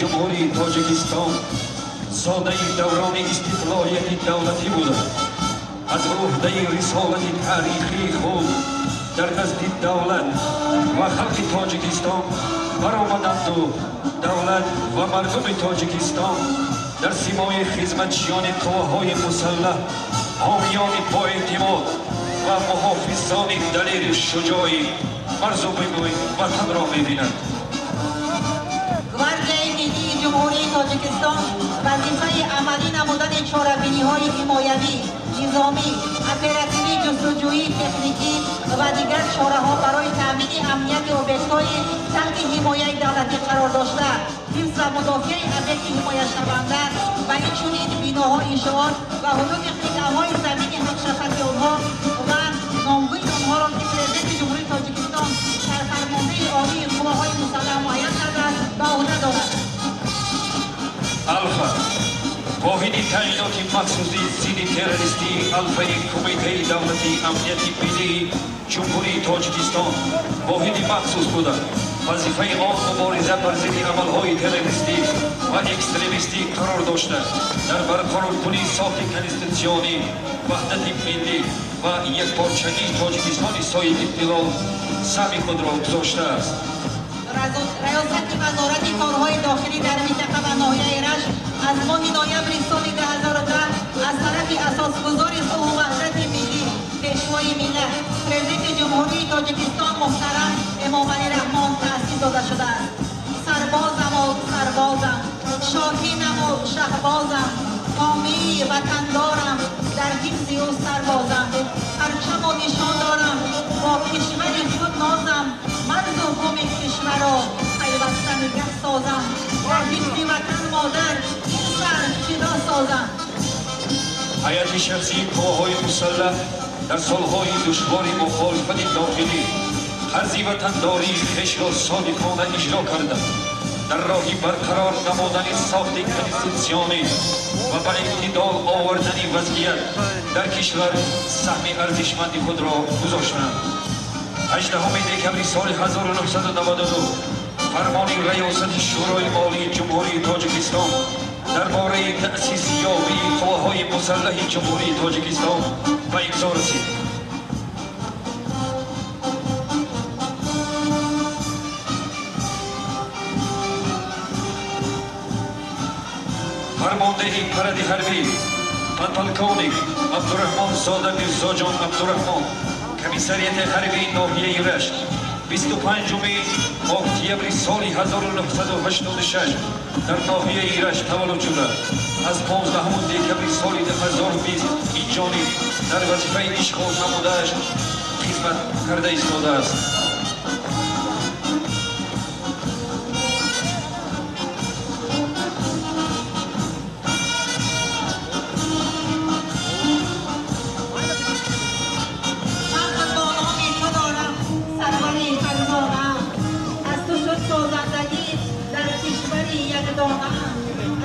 Ҷумҳурии Тоҷикистон зодаи даврони истиқлолияти давлатӣ буда, аз уҳдаи рисолати таърихии худ дар назди давлат ва халқи Тоҷикистон баромаданду давлат ва мардуми Тоҷикистон дар симои хизматчиёни қувваҳои мусаллаҳ, ҳомиёни боэътимод ва муҳофизони далеру шуҷои марзу буми ватанро мебинанд. Гвардияи миллии Ҷумҳурии Тоҷикистон вазифаи амалӣ намудани чорабиниҳои ҳимоявӣ, низомӣ, оперативӣ, ҷустуҷӯӣ, техникӣ ва дигар чораҳо барои таъмини амнияти объектҳои таҳти ҳимояи давлатӣ қарор дошта, ҳифз ва мудофиаи объекти ҳимояшаванда ва инчунин биноҳо, иншоот ва ҳудуди қитъаҳои замини ҳамшафати онҳо ва номгӯи онҳоро, ки Президенти Ҷумҳурии Тоҷикистон, Сарфармондеҳи Олии Қувваҳои Мусаллаҳ муайян кардааст, ба уҳда дорад. Алфа, воҳиди таъиноти махсуси зидди террористии Алфаи Кумитаи давлатии амнияти миллии Ҷумҳурии Тоҷикистон воҳиди махсус буда, вазифаи он мубориза бар зидди амалҳои террористӣ ва экстремистӣ қарор дошта, дар барқароркунии сохти конститутсионӣ, ваҳдати миллӣ ва якпорчагии Тоҷикистони соҳибиқтилол саҳми худро гузоштааст. Раёсати Вазорати корҳои дохилӣ дар минтақа ва ноҳияи Рашт аз моҳи ноябри соли 2010 аз тарафи асосгузори сулҳу ваҳдати миллӣ, Пешвои миллат, Президенти Ҷумҳурии Тоҷикистон муҳтарам Эмомалӣ Раҳмон таъсис дода шудааст. Сарбозаму сарбозам, шоҳинаму шаҳбозам, ҳомии ватандорам, дар ҳифзи ӯ сарбозам, парчаму нишон дорам, бо кишвари худ нозам, марзу буми кишварро пайваста нигаҳ созам, дар ҳифзи ватан модар ин сар фидо созам. Ҳайати шахсии қувваҳои мусаллаҳ дар солҳои душвори мухолифати дохилӣ қарзи ватандории хешро содиқона иҷро карда, дар роҳи барқарор намудани сохти конститутсионӣ ва ба эътидол овардани вазъият дар кишвар саҳми арзишманди худро гузоштанд. 18 декабри соли 1992 фармони Раёсати Шӯрои Олии Ҷумҳурии Тоҷикистон дар бораи таъсисёбии қувваҳои мусаллаҳи Ҷумҳурии Тоҷикистон ба имзо расид. Фармондеҳи паради ҳарбӣ подполковник Абдураҳмонзода Мирзоҷон Абдураҳмон, комиссарияти ҳарбии ноҳияи Рашт, 25 октябри соли 1986 дар ноҳияи Рашт таваллуд шуда, аз 15 декабри соли 2020 инҷониб дар вазифаи ишғол намудааш хизмат карда истодааст. гардонам.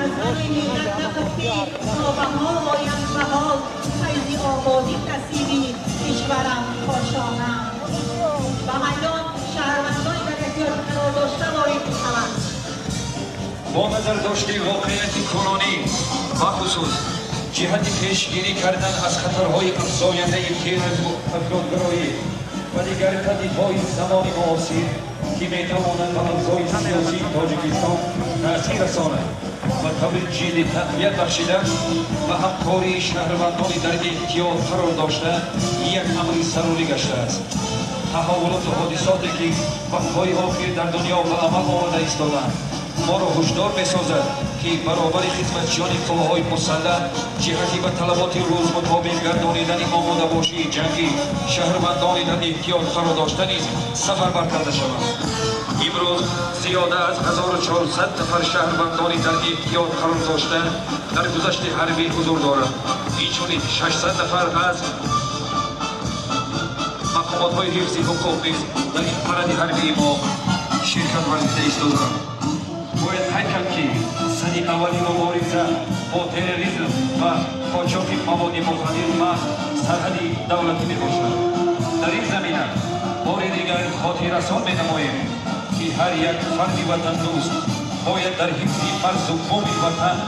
Аз ғами миллат нагуфтӣ то ба ҳол оям ба ҳол, файзи ободӣ насиби кишварам кошонам. Ба майдон шаҳрвандони дар эҳтиёт қарор дошта ворид мешаванд. Бо назардошти воқеияти кунунӣ, бахусус ҷиҳати пешгирӣ кардан аз хатарҳои афзояндаи терроризму афротгароӣ ва дигар таҳдидҳои замони муосир, ки метавонанд ба авзои сиёсии Тоҷикистон таъсир расонанд ва таври ҷиддӣ тақвият бахшида ба ҳамкории шаҳрвандони дар эҳтиёт қарор дошта як амри зарурӣ гаштааст. Таҳаввулоту ҳодисоте, ки вақтҳои охир дар дунё ба амал омада истодаанд, моро ҳушдор месозад, ки баробари хизматчиёни қувваҳои мусаллаҳ ҷиҳати ба талаботи рӯз мутобиқ гардонидани омодабошии ҷангӣ шаҳрвандони дар эҳтиёт қарор дошта низ сафарбар карда шаванд. Имрӯз зиёда аз 1400 нафар шаҳрвандони дар эҳтиёт қарор дошта дар гузашти ҳарбӣ ҳузур доранд. Инчунин 600 нафар аз мақомотҳои ҳифзи ҳуқуқ низ дар ин паради ҳарбии мо ширкат варзида истодаанд. Бояд қайд кард, ки сади аввали мубориза бо терроризм ва қочоқи маводи мухаддир маҳз сарҳади давлатӣ мебошад. Дар ин замина бори дигар хотиррасон менамоем, ки ҳар як фарди ватандӯст бояд дар ҳифзи марзу буми ватан,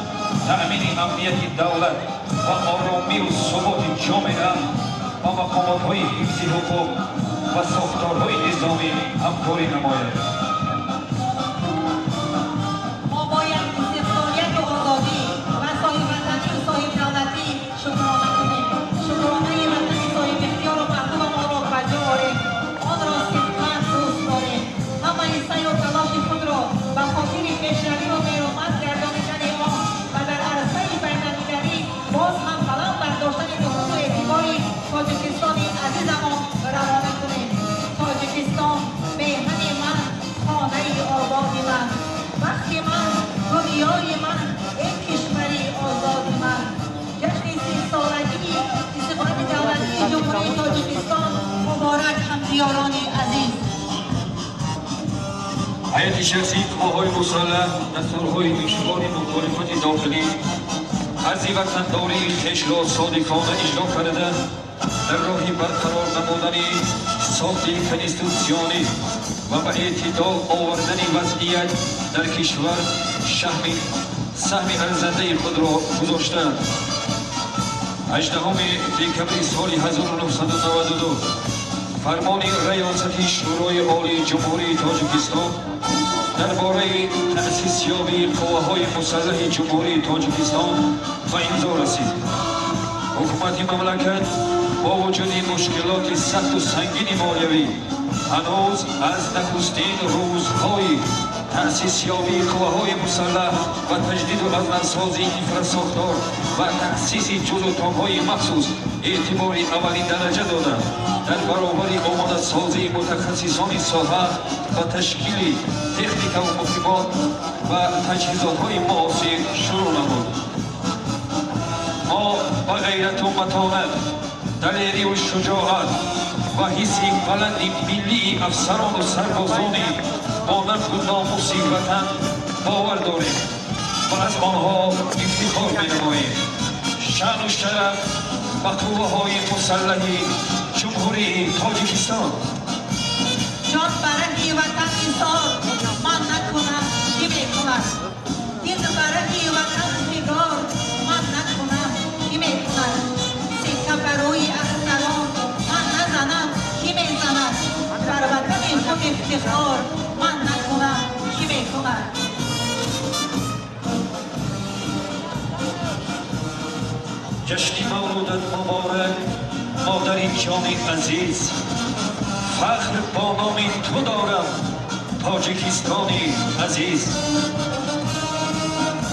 таъмини амнияти давлат ва оромию суботи ҷомеа ба мақомотҳои ҳифзи ҳуқуқ ва сохторҳои низомӣ ҳамкорӣ намояд. Мо бояд истиқлолияту озодӣ ва соҳибватанию соҳибдавлатӣ шукрона кунем. Шукронаи ватани соҳибихтиёру маҳбубамонро ба ҷо орем, онро сидқан дӯст дорем. Ҳамаи саъю талоши худро ба хотири пешравию беромад гардонидани он ва дар арсаи байналмилалӣ боз ҳам баланд бардоштани нуфузу эътибори Тоҷикистони азизамон равона кунем. Тоҷикистон меҳани ман, хонаи ободи ман, бахти ман, дунёи ман, эй кишвари озоди ман. Ҷашни 30-солагии истиқлолияти давлатии Ҷумҳурии Тоҷикистон муборак, ҳамдиёрони азиз. Ҳайати шахсии қувваҳои мусаллаҳ дар солҳои душвори мухолифати дохилӣ қарзи ватандории хешро содиқона иҷро карда, дар роҳи барқарор намудани сохти конститутсионӣ ва ба эътидол овардани вазъият дар кишвар саҳми арзандаи худро гузоштаанд. 18 декабри соли 1992 фармони Раёсати Шӯрои Олии Ҷумҳурии Тоҷикистон дар бораи таъсисёбии қувваҳои мусаллаҳи Ҷумҳурии Тоҷикистон ба имзо расид. Ҳукумати мамлакат бо вуҷуди мушкилоти сахту сангини молиявӣ ҳанӯз аз нахустин рӯзҳои таъсисёбии қувваҳои мусаллаҳ ва таҷдиду азнавсозии инфрасохтор ва таъсиси ҷузутомҳои махсус эътибори аввалин дараҷа дода, дар баробари омодасозии мутахассисони соҳа ба ташкили техникаву муҳимот ва таҷҳизотҳои муосир шурӯъ намуд. Мо ба ғайрату матонат, далерию шуҷоат ва ҳисси баланди миллии афсарону сарбозони бо нангу номуси ватан бовар дорем ва аз онҳо ифтихор менамоем. Шаъну шараф ба қувваҳои мусаллаҳи Ҷумҳурии Тоҷикистон! Ҷон ба раҳи ватан нисор ман накунам, кӣ мекунад? Дил ба раҳи ватан фигор ман накунам, кӣ мекунад? Сикка ба рӯи ахтарон ман назанам, кӣ мезанад? Бар ватани худ ифтихор ман накунам, кӣ мекунад? Ҷашни мавлудат муборак, модари ҷони азиз. Фахр бо номи ту дорам, Тоҷикистони азиз.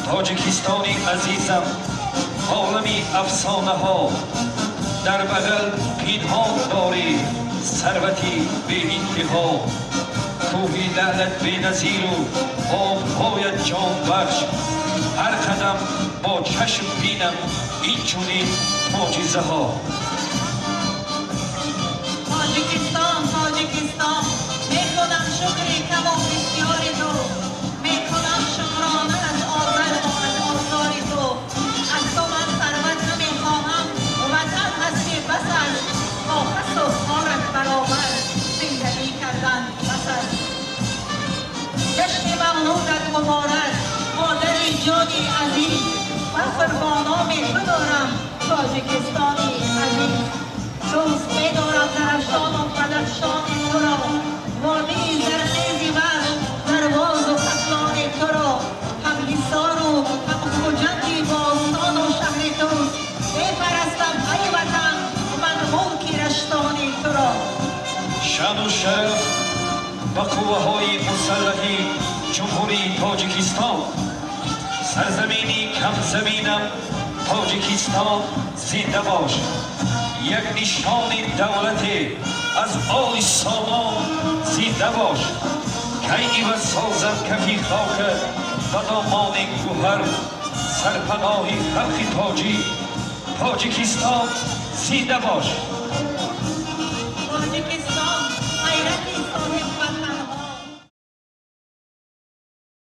Тоҷикистони азизам, олами афсонаҳо, дар бағал пинҳон дорӣ сарвати беинтиҳо. Кӯҳи лаълат беназиру обҳоят ҷонбахш, ҳар қадам бо чашм бинам инчунин мӯъҷизаҳо. Тоҷикистон, Тоҷикистон, мекунам шукри каму бисёри ту, мекунам шукрона аз нурат муборак, модари ҷони азиз. Фахр бо номи ту дорам, Тоҷикистони азиз. Дӯст медорам Зарафшону Бадахшони туро, водии зархези Вахш, Дарвозу Хатлони туро, ҳам Ҳисору ҳам Хуҷанди бостону шаҳри Тӯс. Мепарастам, ай ватан, ман мулки раштони туро. Шаъну шараф ба қувваҳои мусаллаҳи Ҷумҳурии Тоҷикистон! Сарзамини камзаминам Тоҷикистон, зинда бош! Як нишони давлате аз оли Сомон, зинда бош! Кай иваз созам кафи хокат ба домони гӯҳар, сарпаноҳи халқи тоҷик, Тоҷикистон, зинда бош! Тоҷикистон.